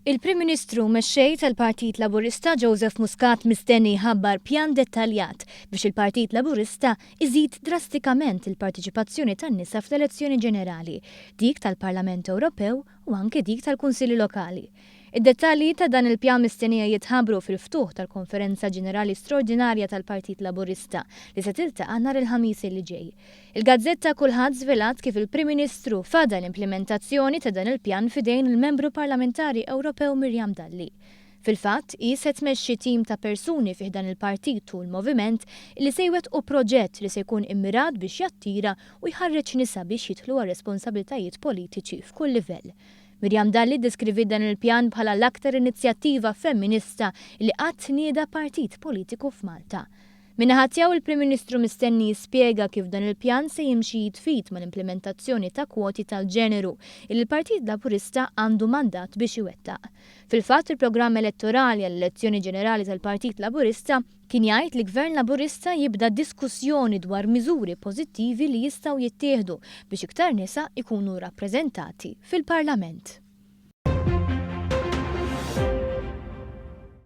Il-Prim Ministru u Mexxej tal-Partit Laburista Joseph Muscat mistenni jħabbar pjan dettaljat biex il-Partit Laburista iżid drastikament il-parteċipazzjoni tan-nisa fl-elezzjoni ġenerali, dik tal-Parlament Ewropew u anke dik tal-Kunsilli Lokali. Id-dettalji ta' dan il-pjan mistennija jitħabbru fil-ftuħ tal-Konferenza Ġenerali Straordinarja tal-Partit Laburista li se tiltaqa' nhar il-Ħamis li ġej. Il-gazzetta Kullħadd żvelat kif il-Prim Ministru fada l-implimentazzjoni ta' dan il-pjan f'idejn il-Membru Parlamentari Ewropew Miriam Dalli. Fil-fatt, hi se tmexxi tim ta' persuni fi ħdan il-partit u l-moviment li se jwettqu proġett li se jkun immirat biex jattira u jħarreġ nisa biex jidħlu għal responsabbiltajiet politiċi f'kull livell. Miriam Dalli ddeskriviet dan il-pjan bħala l-aktar inizjattiva femminista li qatt nieda partit politiku f'Malta. Min-naħa tiegħu il-Prim Ministru mistenni jispjega kif dan il-pjan se jimxi id f'id mal-implimentazzjoni ta' kwoti tal-ġeneru li l-Partit Laburista għandu mandat biex iwettaq. Fil-fatt il-programm elettorali għall-elezzjoni ġenerali tal-Partit Laburista kien jgħid li Gvern Laburista jibda diskussjoni dwar miżuri pożittivi li jistgħu jittieħdu biex iktar nisa jkunu rappreżentati fil-Parlament.